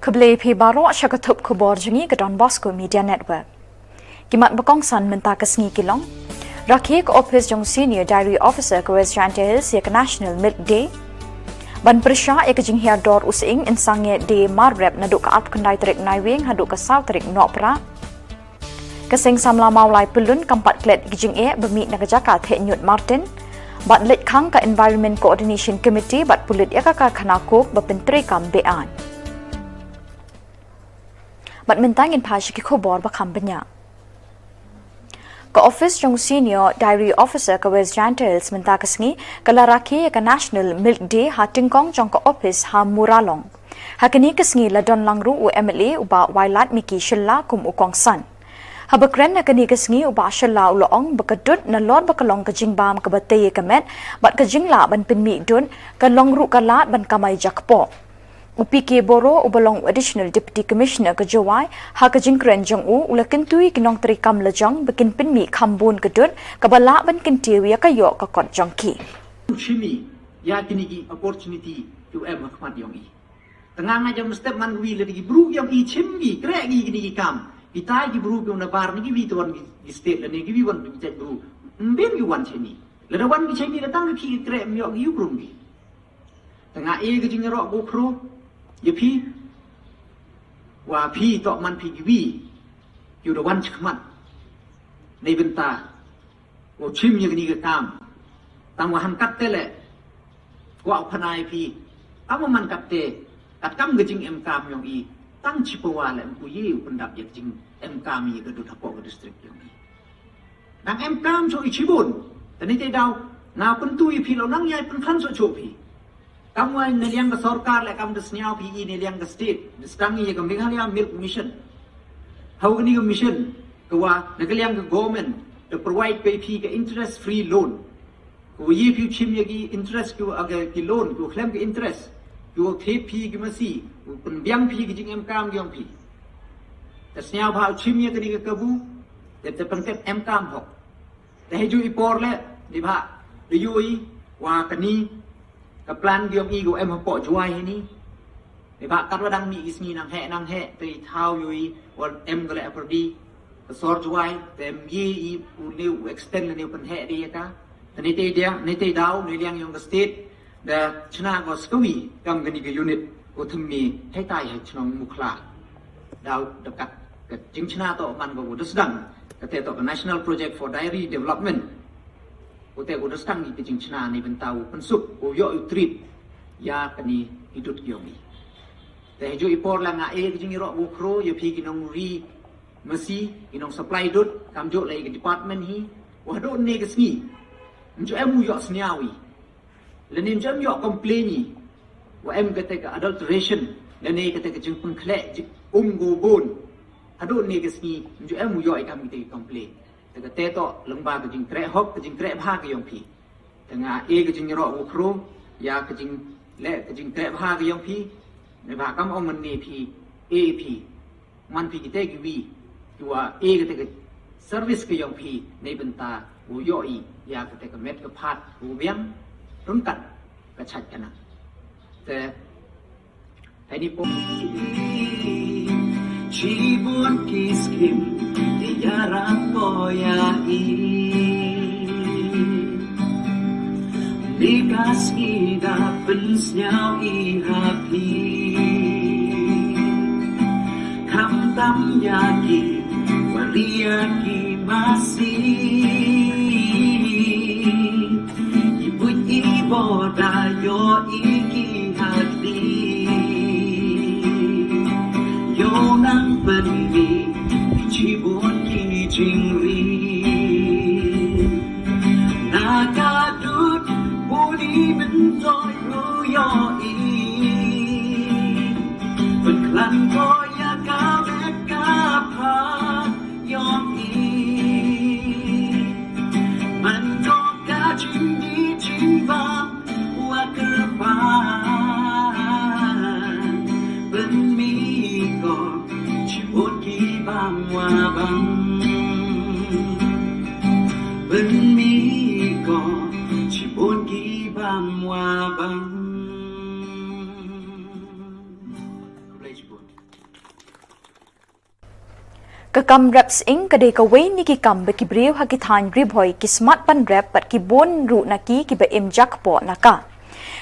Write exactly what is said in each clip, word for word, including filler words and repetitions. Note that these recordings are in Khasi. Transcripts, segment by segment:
Khublei phi baroh sha ka thup khubor jong ngi ka Don Bosco Media Network. Ki mat ba kongsan mynta ka sngi ki long: Rakhe ka office jong Senior Dairy Officer ka West Jaintia Hills ïa ka National Milk Day. Ban pyrshah ïa ka jinghiar dor u sying yn sangeh die marbrep naduh ka arphew khyndai tarik Naiwieng haduh ka saw tarik Nohprah. Ka Seng Samla Mawlai Pyllun kam pat klet ki jingeh ba mih na ka jaka theh ñiut Martin. Bad leit khang ka Environment Coordination Committee bad pulit ïa ka karkhana coke ba pyntreikam be-aiñ. Bad mynta ngin phai sha ki khubor ba kham bniah. Ka office jong Senior Dairy Officer ka West Jaintia Hills mynta ka sngi ka la rakhe ïa ka National Milk Day ha tyngkong jong ka office ha Muralong. Ha kane ka sngi la don lang ruh u M L A u Bah Wailadmiki Shylla kum u kongsan. Haba kren ha kane ka sngi u Bah Shylla u la ong ba ka dud nalor ba ka long ka jingbam kaba tei ïa ka met bad ka jinglah ban pynmih dud ka long ruh ka lad ban kamai jakpoh. U P K Boro uba long u Additional Deputy Commissioner ka Jowai, ha ka jingkren jong u u la kyntu ïa ki nongtreikam lajong ba kin pynmih kham bun ka dud kaba lah ban kyntiew ïa ka ïoh ka kot jong ki. Shim ïa kine ki opportunity ki em ha khmat jong i. Tang nga jam step man wi la ki bru jong i shim ki kreh ki kine ki kam. Kita ki bru ki na bar ni ki wi tuan ki state la ni ki wi wan ki chat bru. Mbin ki wan shini. Lada wan ki shini la tang ki kreh ym ïoh ki u bru ki. Tang nga e ka jingïaroh ko khro ïa phi. Wa phi to man phi ki wi. Ki u da wan shikmat. Nei bynta. Wa shim ïa kane ka kam. Tang wa han katte le. Wa u phanai phi. Tang wa man katte. Kat kam ka jingem kam jong i. Tang shi pawa le em pu ïa u pyndap ïa ka jingem kam ïa ka dud hapoh ka district jong i. Nang em kam shuh i shibun. Tani te daw. Nga pyntu ïa phi lo nang ïa pynkhan shuh shuh phi. Kam wa na liang ka sorkar le kam da sniaw phi i na liang ka state. Da sdang ïa ka Meghalaya Milk Mission. Hau kani ka mission. Ka wa na ka liang ka government. Da provide phi ka interest free loan. Ko ïa phi u shim ïa ki interest ko aga ki loan ko khlem ki interest. Ko thep phi ki masi ko pynbiang phi ki jingem kam jong phi. Te sniaw bha u shim ïa kani ka kabu. Te te pynket em kam hok. Te haju i por le di bha. Di yui wa kani ka plan jong i ko em hapoh Jowai hini. Ni ba kat wa dang mih i sngi nang heh nang heh te i thaw ïa i wa em ka leh pyrdi. Ka sor Jowai te em ïa i u ne u extend ne u pynheh de ïa ka. Te ni te dia ni te daw ni liang yong ka state da chna ko skawi kam kani ka unit ko thymmai hei tai hei chnong Mukhla. Daw da kat ka jingchna to man ko da sdang ka te to ka National Project for Dairy Development. Ko te ko da sdang ki jingchna ni bynta u pynsuk u ïoh u treat ïa kani i dud ki ong i. Te haju i por la nga e ki jingïaroh u khro ïa phi ki nong ri masi ki nong supply dud kam ju la i ki department hi. Wa dud ne ki sngi. Nju em u ïoh sniaw i. La ne nju em ïoh complain i. Wa em ka te ka adulteration la ne ka te ka jingpynkhleh jing um go bun. Hadu ne ki sngi nju em u ïoh i kam ki te ki complain. Te ka te to leng ba ka jingkreh hok ka jingkreh bha ka yong phi. Te nga e ka jingïaroh u khro ïa ka jingleh ka jingkreh bha ka yong phi. Ne ba kam ong man ne phi e phi man phi ki te ki wi ki wa e ka te ka service ka yong phi ne bynta u ïoh i ïa ka te ka met ka phat u biang rungkat ka chait ka nang. Te Ani po. Chibun ki skim ti yarap ko ya i. Nikas ki da pensnyau i hapi. Kam tam ya ki walia ki masih. Ibu ibu da yo iki hati. Yo nang peni chibun ki jingri. Nakadut buni mentoi ru yo i. Penklan ko ya ka beka pa. Yong i man ko ka jing di jing bam wa kyrpang. Ben mi ko chibun ki bam wa bam. Ka kam rep sying ka dei kawei na ki kam ba ki briew ha ki thaiñ Ri Bhoi ki smat ban rep bad ki bun ruh na ki kiba im jakpoh na ka.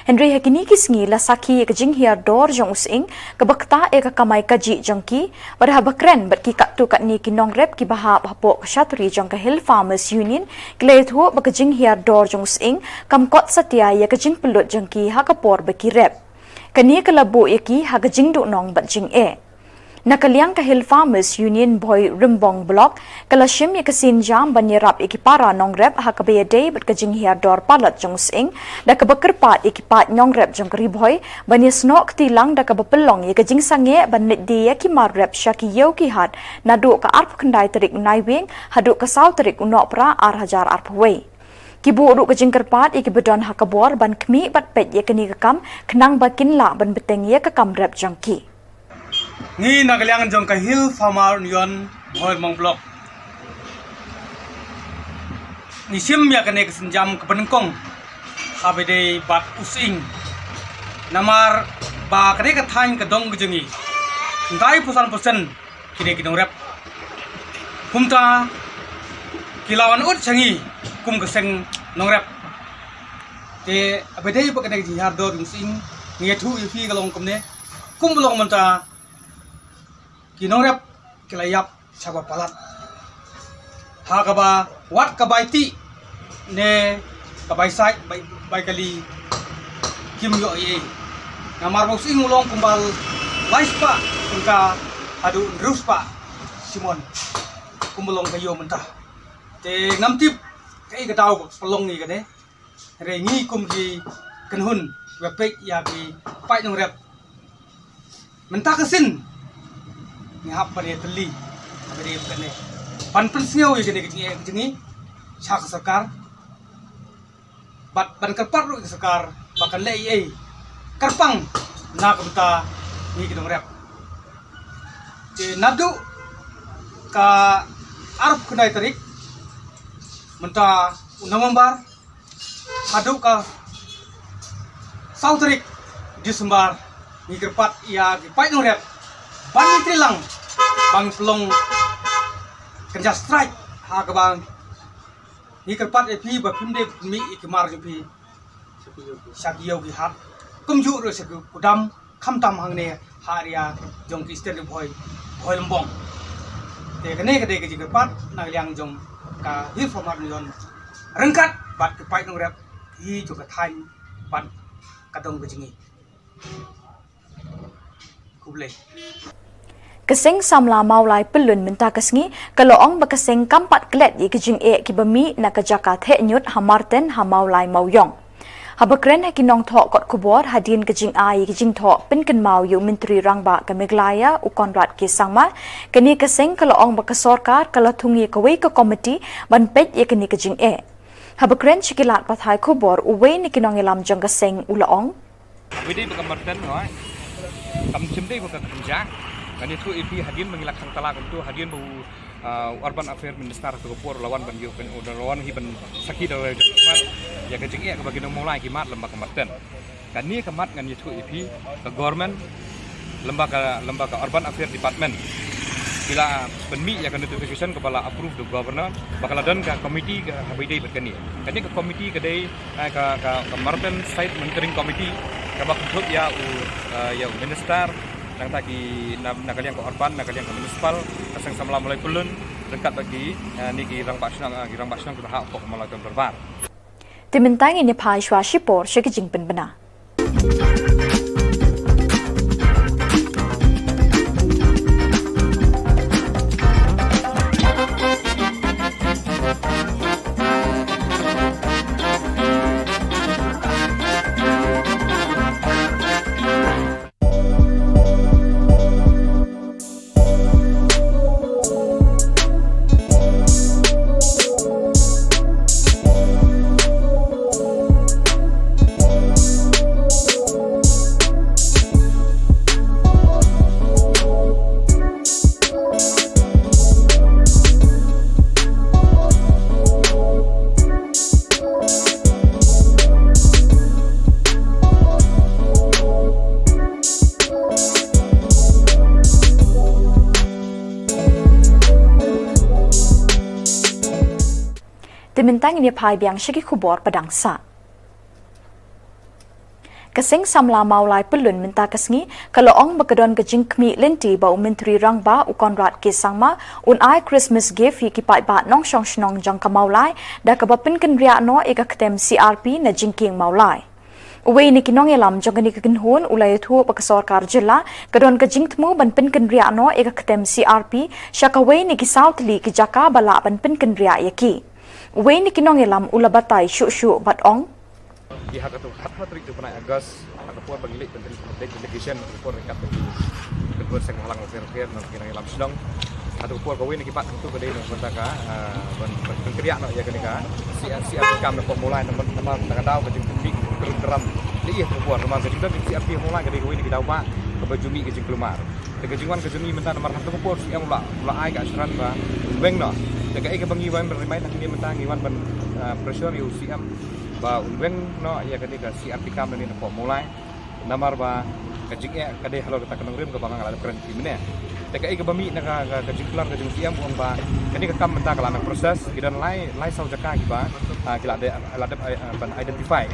Hynrei ha kine ki sngi la sakhi ïa ka jinghiar dor jong u sying kaba ktah ïa ka kamai kajih jong ki, bad haba kren bad ki katto katne ki nongrep kiba hap hapoh ka shatri jong ka Hill Farmers Union, ki la ïathuh ba ka jinghiar dor jong u sying kam kot satia ïa ka jingpynlut jong ki ha ka por ba ki rep. Kane ka la buh ïa ki ha ka jingduhnong bad jingeh. Na ka liang ka Hill Farmers Union Bhoi Rymbong Block ka la shim ïa ka sienjam ban ïarap ïa ki para nongrep ha kaba ïadei bad ka jinghiar dor palat jong u sying, da kaba kyrpad ïa ki paid nongrep jong ka Ri Bhoi ban ïasnoh kti lang da kaba pynlong ïa ka jingsangeh ban leit die ïa ki mar rep sha ki ïew ki hat naduh ka arphew khyndai tarik u Naiwieng haduh ka saw tarik u Nohprah ar hajar arphew wei. Ki buh ruh ka jingkyrpad ïa kiba don ha ka bor ban khmih bad peit ïa kane ka kam khnang ba kin lah ban bteng ïa ka kam rep jong ki. Ngi na ka liang jong ka Hill Farmer Union Bhoi Rymbong Block ngi shim ïa kane ka sienjam kaba nyngkong ha ba dei bad u sying. Namar ba kane ka thaiñ ka dong ka jong ngi, khyndai phew san percent ki dei ki nongrep. Kumta ki la wan ud sha ngi kum ka seng nongrep. Te ba dei ba kane ka jinghiar dor jong u sying, ngi ïathuh ïa phi ka long kumne. Kumba long mynta, ki nongrep ki la ïap shaba palat. Ha kaba wat ka bai tih ne ka bai sait, bai, bai kali, kim ïoh ei ei. Namar ba u sying u long kumba lai spah tyngka haduh hynriew spah shimon, kumba long ka ïew mynta. Te ngam tip kaei ka daw ba pynlong ïa kane. Hynrei ngi kum ki kynhun kiba peit ïa ki paid nongrep, mynta ka sien ngi hap ban ïatylli ha kane, ban pynsngew ïa kane ka jingeh ka jong ngi sha ka sorkar, bad ban kyrpad ruh ïa ka sorkar ba kan leh ei ei kyrpang na ka bynta ngi ki nongrep. Te naduh ka arphew khyndai tarik mynta u November haduh ka saw tarik December, ngi kyrpad ïa ki paid nongrep ban ïatrei lang ban pynlong kynja strike, ha kaba ngi kyrpad ïa phi ba phim dei pynmih ïa ki mar jong phi sha ki ïew ki hat, kumjuh ruh sha ki kudam, khamtam hangne ha area jong ki Eastern Ri Bhoi, Bhoi Lymbong. Te kane ka dei ka jingkyrpad na ka liang jong ka Hill Farmer Union ryngkat bad ki paid nongrep hi jong ka thaiñ bad ka dong ka jong ngi. Khublei. Ka seng samla Mawlai Pyllun mynta ka sngi ka la ong ba ka seng kam pat klet ïa ki jingeh kiba mih na ka jaka theh ñiut ha Marten ha Mawlai Mawiong. Haba kren ha ki nongthoh kot khubor hadien ka jingai ïa ki jingthoh pynkynmaw ïa u Myntri Rangbah ka Meghalaya u Conrad K Sangma, kane ka seng ka la ong ba ka sorkar ka la thung ïa kawei ka komiti ban peit ïa kane ka jingeh. Haba kren sha ki lad pathai khubor, uwei na ki nongïalam jong ka seng u la ong. Haba dei ba ka Marten, hooid, kam shym dei ba ka kynja. Ngan ïathuh ïa phi hadien ba ngi la khang tala kumto, hadien ba u, ah, Urban Affairs Minister ha kato ka por u la wan ban ïoh, u la wan hi ban sakhi da u la ïoh ïa ka jingeh kaba ki nong Mawlai ki mad lem bad ka Marten. Kane ka mat ngan ïathuh ïa phi, ka government lem bad ka, lem bad ka Urban Affairs Department ki la pynmih ïa ka notification kaba la approve da u Governor, ba ka la don ka committee kaba ïadei bad kane. Kane ka committee ka dei, eh, ka, ka, ka Marten Site Monitoring Committee, kaba kynthup ïa u, eh, ïa u Minister, nangta ki na, na ka liang ka Urban, na ka liang ka Municipal, ka Seng Samla Mawlai Pyllun, ryngkat bad ki, eh, ne ki rangbah shnong, eh, ki rangbah shnong kiba hap hapoh ka Mawlai Town Dorbar. Te mynta ngin ïa phai shuwa shipor sha ki jingpynbna. Mynta ngin ïa phai biang sha ki khubor ba dang sah. Ka Seng Samla Mawlai Pyllun mynta ka sngi ka la ong ba ka don ka jingkhmih lynti ba u Myntri Rangbah u Conrad K Sangma un ai Christmas gift ïa ki paidbah nongshong shnong jong ka Mawlai da kaba pynkynriah noh ïa ka ktem C R P na jingkieng Mawlai. Uwei na ki nongïalam jong kane ka kynhun u la ïathuh ba ka sorkar jylla ka don ka jingthmu ban pynkynriah noh ïa ka ktem C R P sha kawei na ki saw tylli ki jaka ba lah ban pynkynriah ïa ki. Uwei na ki nongïalam u la batai shuh shuh bad ong. Ki ha ka tu hat ha tarik tu bnai August ha ka por ba ngi leit ban leit delegation ha ka por ryngkat bad ki kynhun seng bhalang pher pher na ki nongïalam shnong. Ha tu ka por kawei na ki bat ha tu ka dei na ka bynta ka, ah, ban ban pynkynriah noh ïa kane ka C R C R P kam na pok Mawlai namar namar na ka daw ka jingpynmih ka rum ka ram. Dei ïa ka por namar ka jingdon C R P Mawlai ka dei kawei na ki daw ba kaba ju mih ka jingkulmar. Te ka jingwan ka jong ngi mynta namar ha tu ka por C M u la u la ai ka assurance ba un weng noh. Te kaei kaba ngi wan ban remind hangne mynta ngi wan ban, ah, pressure ïa u C M ba un weng noh ïa kane ka C R P kam na ne na pok Mawlai. Namar ba ka jingeh ka dei halor kata ka nongrim kaba nga la dep kren mynne. Te kaei kaba mih na ka, ka, ka jingkular ka jong C M u ong ba kane ka kam mynta ka la na process, ki don lai lai saw jaka kiba, ah, ki la dep, la dep, ah, ban identify.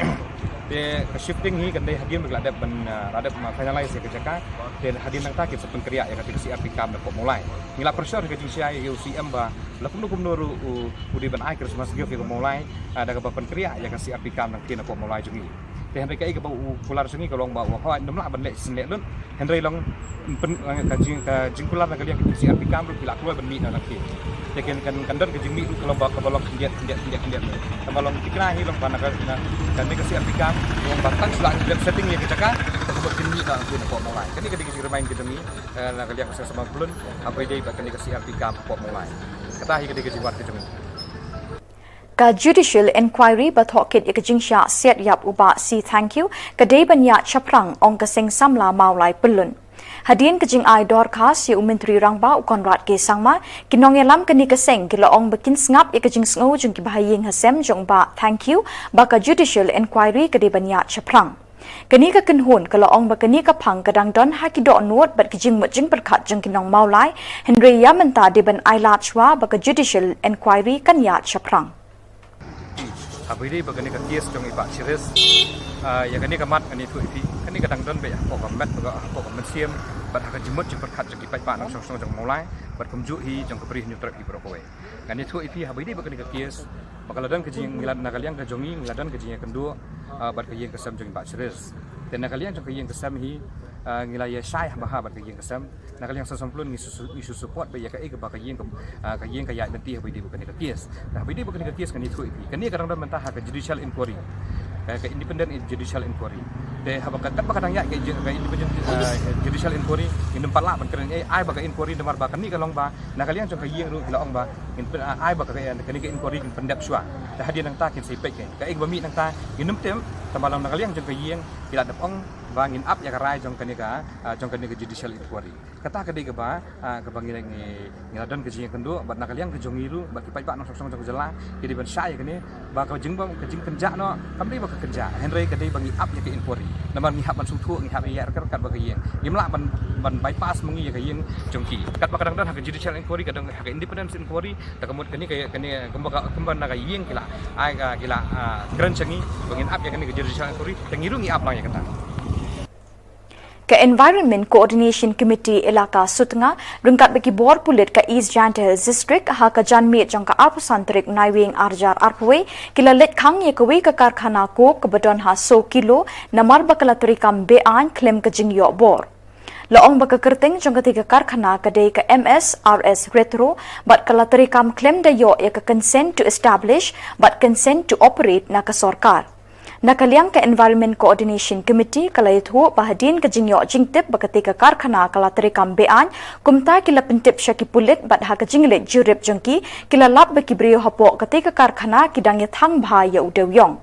Te ka shifting hi kan dei hadien ba ki la dep ban, ah, la dep ma finalize ïa ka jaka. Te hadien nangta kin sa pynkynriah ïa kata ka C R P kam na pok Mawlai. Ngi la pressure ka jingshai ïa u C M ba la kumno kumno ruh u, u dei ban ai Christmas gift ïa ka Mawlai, ah, da kaba pynkynriah ïa ka C R P kam na pok Mawlai jong ngi. Te hynrei kaei kaba u kular jong ngi ka long ba u hoi nym lah ban leh shisien leh lut. Hynrei long pyn, eh, ka jing, ka jingkular na ka liang ka C R P kam ruh ki la kloi ban mih na nangkiew. Te kan kan kan don ka jingmih ruh ka long ba kaba long khyndiat khyndiat khyndiat khyndiat. Kaba long thikna hi long ba na ka na ka ne ka C R P kam long ba tang shu la dep setting ïa ka jaka. Kaba kin mih na nangkiew na pok Mawlai. Kane ka dei ka jingremind ka jong ngi, eh, na ka liang ka Seng Samla Pyllun. Haba ïadei bad kane ka C R P kam pok Mawlai. Kata hi ka dei ka jingwan ka jong ngi. Ka judicial inquiry ba thoh kit ïa ka jingshah siat ïap u Bah C Thangkhiew ka dei ban ïaid shaphrang, ong ka Seng Samla Mawlai Pyllun. Hadien ka jingai dorkhas ïa u Myntri Rangbah u Conrad K Sangma, ki nongïalam kane ka seng ki la ong ba kin sngap ïa ka jingsngew jong ki bahaïing hasem jong u Bah Thangkhiew ba ka judicial inquiry ka dei ban ïaid shaphrang. Kane ka kynhun ka la ong ba kane ka phang ka dang don ha ki dohnud bad ki jingmut jingpyrkhat jong ki nong Mawlai, hynrei ïa mynta dei ban ai lad shuwa ba ka judicial inquiry kan ïaid shaphrang. Haba ïadei ba kane ka case jong i Bah Chiris, ah, ïa kane ka mat ngan ïathuh ïa phi, kane ka dang don beit hapoh ka met, hapoh ka mynsiem bad ha ka jingmut jingpyrkhat jong ki paidbah nongshong shnong jong Mawlai bad kumjuh hi jong ka Bri Hynñiewtrep hi baroh kawei. Ngan ïathuh ïa phi haba ïadei ba kane ka case ba ka la don ka jing, ngi la, na ka liang ka jong ngi ngi la don ka jingïakynduh, ah, bad ka ïing ka sem jong i Bah Chiris. Te na ka liang jong ka ïing ka sem hi, ah, ngi la ïashai ha bha bad ka ïing ka sem. Na ka liang Seng Samla Pyllun ngi shu, shu, ngi shu support beit ïa kaei kaba ka ïing ka, ah, ka ïing ka ïaid lynti haba ïadei ba kane ka case. Te haba ïadei ba kane ka case ngan ïathuh ïa phi, kane ka dang don mynta ha ka judicial inquiry. Ka, ka independent judicial inquiry. Te haba ka, katba ka dang ïaid ka, ka independent, ah, judicial inquiry, ngin ym pat lah ban kren ei, ai ba ka inquiry namar ba kane ka long ba na ka liang jong ka ïing ruh ki la ong ba ngin pyn, ah, ai ba ka, kane ka inquiry ngin pyndep shuwa. Te hadien nangta kin sa peit ka, kaei kaba mih nangta ngin ym tip, tangba long na ka liang jong ka ïing ki la dep ong ba ngin ap ïa ka rai jong kane ka, ah, jong kane ka judicial inquiry. Kata ka dei kaba, ah, kaba ngi, ngi, ngi la don ka jingïakynduh bad na ka liang ka jong ngi ruh bad ki paidbah nongshong shnong jong ka jylla ki dei ban shai ïa kane. Ba ka jingbam, ka jingkynjah noh kam dei ba ka kynjah, hynrei ka dei ba ngi ap ïa ka inquiry. Namar ngi hap ban sngewthuh, ngi hap ïa ryngkat ryngkat bad ka ïing. Ngim lah ban, ban bypass ma ngi ïa ka ïing jong ki. Katba ka dang don ha ka judicial inquiry, ka dang ha ka independent inquiry, te ka mut kane ka, kane kumba ka, kumba na ka ïing ki la ai ka, ki la, ah, kren sha ngi ba ngin ap ïa kane ka judicial inquiry, te ngi ruh ngi ap lang ïa kata. Ka Environment Coordination Committee Elaka Sutnga ryngkat bad ki bor pulit ka East Jaintia Hills District ha ka janmiet jong ka arphew san tarik Naiwieng arhajar arphew wei ki la leit khang ïa kawei ka karkhana coke kaba don ha soo kilo namar ba ka la treikam be-aiñ khlem ka jingïoh bor. La ong ba ka kyrteng jong katei ka karkhana ka dei ka M S R S Retro bad ka la treikam khlem da ïoh ïa ka consent to establish bad consent to operate na ka sorkar. Na ka liang ka Environment Coordination Committee ka la ïathuh ba hadien ka jingïoh jingtip ba katei ka karkhana ka la treikam be-aiñ, kumta ki la pyntip sha ki pulit bad ha ka jingleit jurip jong ki, ki la lap ba ki briew hapoh katei ka karkhana ki dang ïathang bha ïa u dewïong.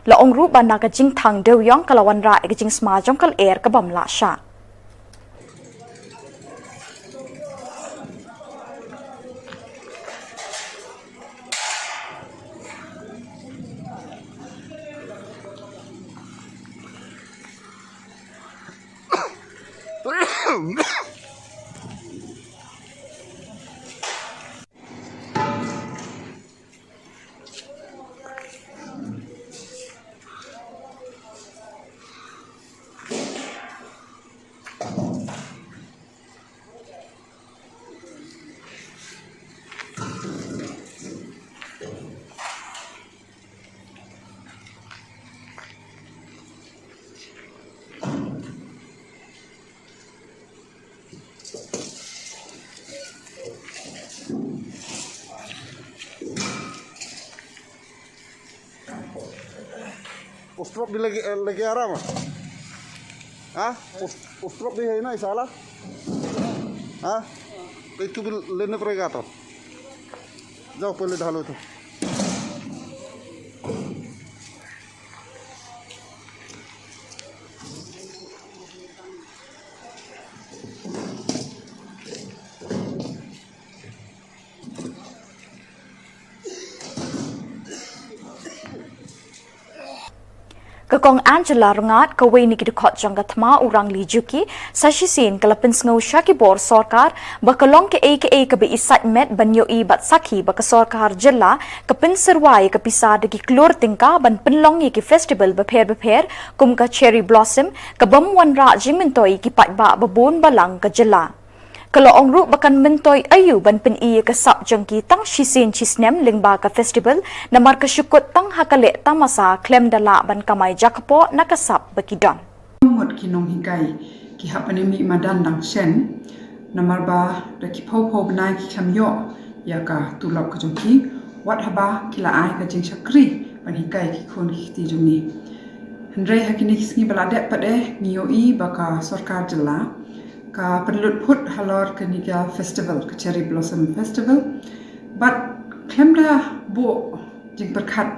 La ong ruh ba na ka jingthang dewïong ka la wanrah ïa ka jingsma jong ka lyer ka bym lah shah. Strop bi lagi, lagi aram. Ha? Strop bi hai na isala. Ha? Itu bi lene prega to. Jao pele dahalo to. Ka Kong Angela Rngat, kawei na ki dkhot jong ka thma u Rangli Juki, sa shisien ka la pynsngew sha ki bor sorkar ba ka long kaei kaei kaba i sait met ban ïohi bad sakhi ba ka sorkar jylla ka pynsyrwa ïa ka pisa da ki klur tyngka ban pynlong ïa ki festival bapher bapher kum ka Cherry Blossom, ka bym wanrah jingmyntoi ïa ki paidbah babun balang ka jylla. Ka la ong ruh ba kan myntoi aïu ban pyni ïa ka sap jong ki tang shisien shisnem lyngba ka festival, namar ka shu kut tang ha ka leh tamasa khlem da lah ban kamai jaka poh na ka sap ba ki don. Ngut ki nonghikai ki hap ban ïa mih madan dang shen, namar ba da ki phew phew bnai ki khlem ïoh ïa ka tulop ka jong ki, wat haba ki la ai ka jingshakri ban hikai ki khun ki kti jong ngi. Hynrei ha kine ki sngi ba la dep pat eh ngi ïohi ba ka sorkar jylla ka pynlut phut halor kane ka festival, ka Cherry Blossom Festival. Bad khlem da buh jingpyrkhat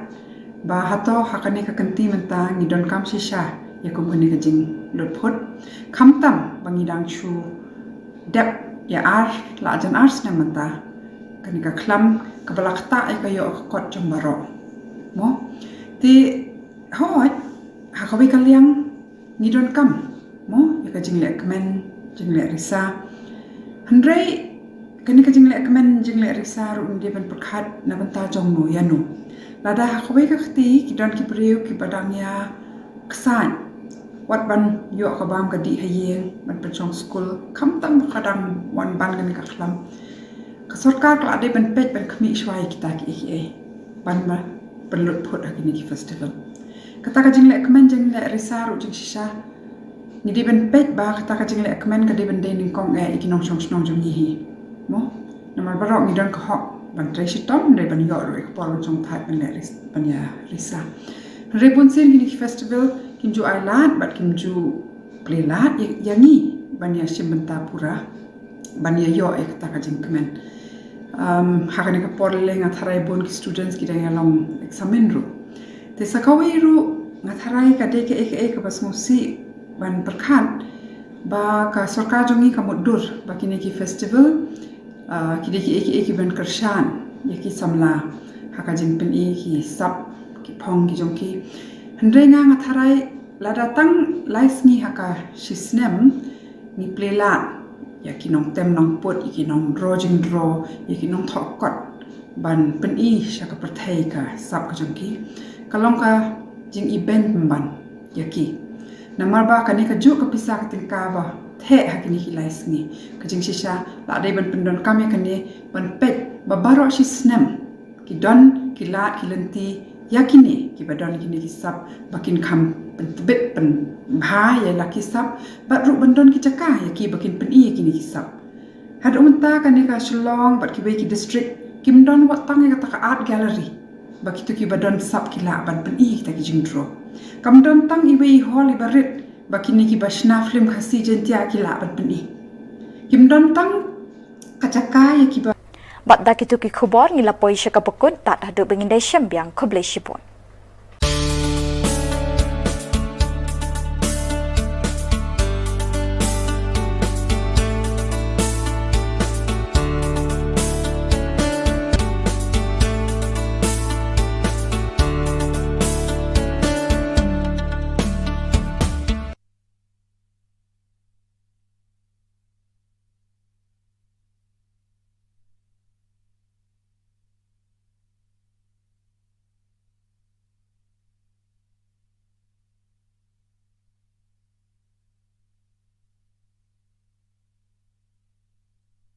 ba hato ha kane ka kynti mynta ngi donkam shisha ïa kum kane ka jinglut phut. Khamtam ba ngi dang shu dep ïa ar, la jan ar snem mynta kane ka khlam kaba la ktah ïa ka ïoh ka kot jong baroh. Mo? Te hooid, ha kawei ka liang ngi donkam, mo, ïa ka jingleh kmen, jingleh risa. Hynrei kane ka jingleh kmen, jingleh risa ruh ngi dei ban pyrkhat na bynta jong no ïa no. Lada ha kawei ka kti ki don ki briew kiba dang ïa ksaid wat ban ïoh ka bam ka dih ha ïing, ban pynshong skul, khamtam ba ka dang wan ban kane ka khlam. Ka sorkar ka la dei ban peit ban khmih shuwa ïa kita kiei kiei ban ba pynlut phut ha kine ki festival. Kata ka jingleh kmen jingleh risa ruh jingshisha ngi dei ban peit ba kata ka jingleh kmen ka dei ban dei nyngkong eh ïa ki nongshong shnong jong ngi hi. Mo? Namar baroh ngi don ka hok ban trei shitom, hynrei ban ïoh ruh ïa ka por ban shong thait ban leh ris, ban ïa risa. Hynrei bunsien kine ki festival kim ju ai lad bad kim ju plie lad ïa, ïa ngi ban ïa shim bynta pura, ban ïa ïoh ïa kata ka jingkmen. Um, ha kane ka por lei nga tharai bun ki students ki dang ïa long eksamin ruh. Te sa kawei ruh nga tharai ka dei kaei kaei kaba sngewsih ban pyrkhat ba ka sorkar jong ngi ka mutdur ba kine ki festival, uh, ki dei kiei kiei kiban kyrshan ïa ki samla ha ka jingpyni ki sap ki phong ki jong ki. Hynrei nga nga tharai lada tang lai sngi ha ka shisnem ngi plie lad ïa ki nongtem nongput, ïa ki nongdro jingdro, ïa ki nongthoh kot ban pyni sha ka pyrthei ka sap ka jong ki, ka long ka jingibeiñ pynban ïa ki. Namar ba kane kajuh ka pisa ka tyngka ba theh ha kine ki lai sngi, ka jingshisha la dei ban pyndonkam ïa kane ban peit ba baroh shisnem ki don ki lad ki lynti ïa kine kiba don kine ki sap ba kin kham pyntbit pynbha ïa la ki sap, bad ruh ban don ki jaka ïa ki ba kin pyni ïa kine ki sap. Haduh mynta kane ka Shillong bad kiwei ki district kim don wat tang ïa kata ka art gallery ba kito kiba don sap ki lah ban pyni ïa kita ki jingdro. Kam don tang iwei i hall iba rit ba kine kiba shna film Khasi Jaiñtia ki lah ban pyni. Kim don tang ka jaka ïa kiba. Bad da kito ki khubor ngi la poi sha kaba kut, tad haduh ba ngin da ïashem biang, khublei shibun.